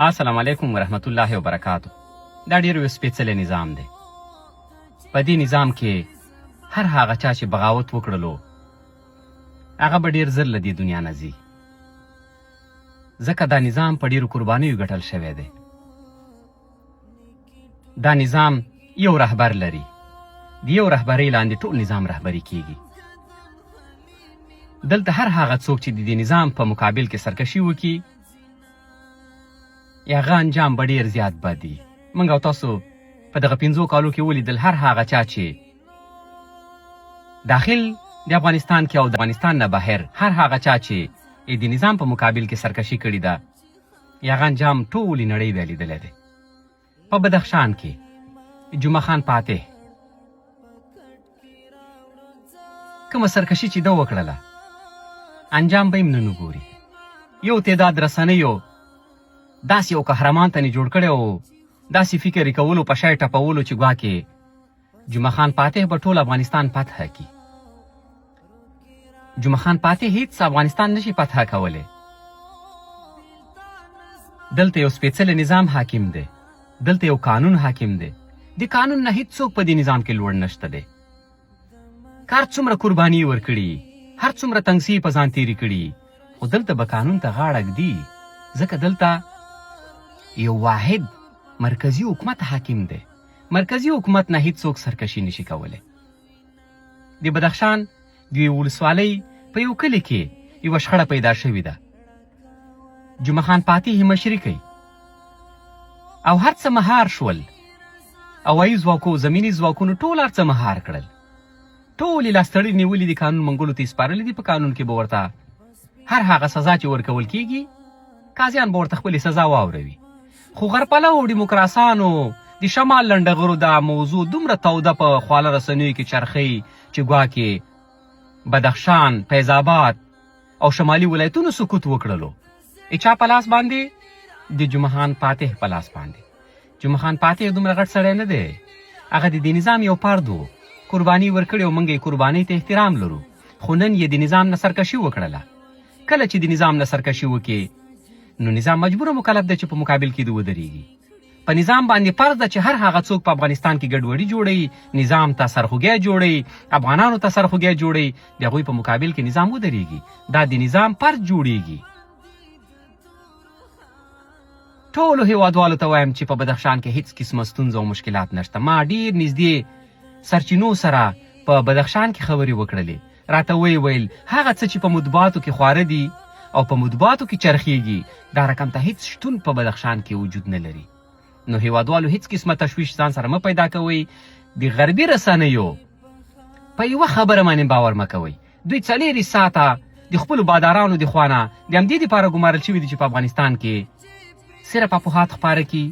السلام علیکم ورحمت الله وبرکاتو. دا ډیر یو سپېڅلی نظام دی. په دې نظام کې هر هغه چا چې بغاوت وکړلو، هغه به ډیر زر له دې دنیا نه ځي، ځکه دا نظام په ډیرو قربانیو ګټل شوی دی. دا نظام یو رهبر لري، د یو رهبرۍ لاندې ټول نظام رهبري کیږي. دلته هر هغه څوک چې د دې نظام په مقابل کې سرکشي وکړي، هغه انجام به ډیر زیات بد وي. موږ او تاسو په دغه 5 کالو کې ولیدل، هر هغه چا چې داخل د افغانستان کې او د افغانستان نه بهر، هر هغه چا چې د نظام په مقابل کې سرکشي کړې ده، هغه انجام ټولې نړۍ بیا لیدلی دی. په بدخشان کې جمعه خان فاتح کومه سرکشي چې ده وکړله، انجام به یې نن وګوري. یو تعداد رسنیو داسې یو قهرمان ته جوړ کړی او داسې فکر یې کولو، په شای ټپولو چې ګواکې جمعه خان فاتح به ټول افغانستان فتح کړي. جمعه خان فاتح هیڅ افغانستان نشي فتح کولی. دلته یو سپېڅلی نظام حاکم دی، دلته یو قانون حاکم دی. د قانون نه هیڅ څوک په دې نظام کې لوړ نشته دی. که هر څومره قرباني ورکړي، هر څومره تنګسي په ځان تېرې کړي، خو دلته به قانون ته غاړه ږدي، ځکه دلته یو واحد مرکزي حکومت حاکم دی. مرکزي حکومت نه هیڅوک سرکشي نشي کولی. د بدخشان د یوې ولسوالۍ په یو کلي کې یوه شخړه پیدا شوې ده. جمعه خان فاتح مشري کوي او هر څه مهار شول. هوایي ځواکو، زمیني ځواکونو ټول هر څه مهار کړل. ټول یې لاستړي نیولي دي، قانون منګولو ته یې سپارلي دي. په قانون کې به ورته هر هغه سزا چې ورکول کیږي، قاضیان به ورته خپلې سزا واوروي. خو غرپلو دیموکراسانو، د شمال لنډغرو دا موضوع دومره توده په خواله رسنیو کې چرخوي چې ګواکې بدخشان، فیض آباد او شمالي ولایتونو سقوط وکړلو. چا په لاس باندې؟ د جمعه خان فاتح په لاس باندې. جمعه خان فاتح دومره غټ سړی نه دی، هغه د دې نظام یو فرد و، قرباني ورکړې او موږ یې قربانۍ ته احترام لرو. خو نن یې د نظام نه سرکشي وکړله. کله چې د نظام نه سرکشي وکړي، نو نظام مجبور مکلف دی چې په مقابل کې د ودرېږي. په نظام باندې فرض ده چې هر هغه څوک په افغانستان کې ګډوډي جوړوي، نظام ته سرخوږی جوړوي، افغانانو ته سرخوږی جوړوي، د هغوی په مقابل کې نظام ودرېږي. دا د نظام فرض جوړیږي. ټولو هیوادوالو ته وایم چې په بدخشان کې هیڅ قسمه ستونزه او مشکلات نشته. ما ډیر نږدې سرچینو سره په بدخشان کې خبرې وکړلې، راته ویې ویل هغه څه چې په مطبوعاتو کې خواره دي او په مطبوعاتو کې چرخیږي، دا رقم ته هیڅ شتون په بدخشان کې وجود نه لري. نو هیوادوالو هیڅ قسمه تشویش ځان سره مه پیدا کوئ. د غربي رسنیو په یوه خبره باندې باور مه کوئ. دوی 24 ساعته د خپلو بادارانو د خوا نه د همدې دپاره ګمارل شوي دي چې په افغانستان کې صرف اپوهات خپاره کړي.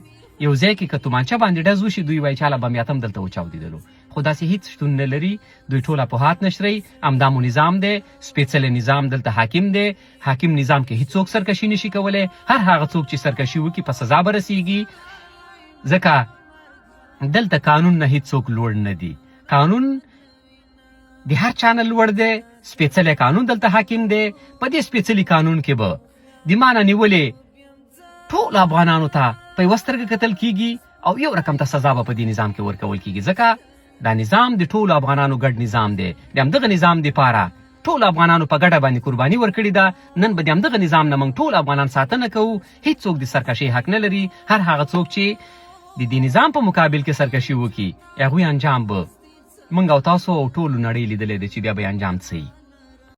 یو ځای کې که تومانچه باندې ډز وشي، دوی وایي چې هله بمیاتم دلته وچاودېدلو، خو داسې هیڅ شتون نه لري. دوی ټول اپوهات نشروي. همدا مو نظام دی، سپېڅلی نظام دلته حاکم دی. حاکم نظام کې هیڅوک سرکشي نشي کولی. هر هغه څوک چې سرکشي وکړي، په سزا به رسیږي، ځکه دلته قانون نه هیڅوک لوړ نه دی. قانون د هر چا نه لوړ دی. سپېڅلی قانون دلته حاکم دی. په دې سپېڅلي قانون کې به د مانه نیولې ټول افغانانو ته په یوه سترګه کتل کیږي او یو رقم ته سزا به په دې نظام کې ورکول کیږي، ځکه دا نظام د ټولو افغانانو ګډ نظام دی. د همدغه نظام دپاره ټول افغانانو په ګډه باندې قرباني ورکړې ده. نن به د همدغه نظام نه موږ ټول افغانان ساتنه کوو. هیڅوک د سرکشۍ حق نه لري. هر هغه څوک چې د دې نظام په مقابل کې سرکشي وکړي، هغوی انجام به موږ او تاسو او ټولو نړۍ لیدلی دی چې بیا به یې انجام څه وي.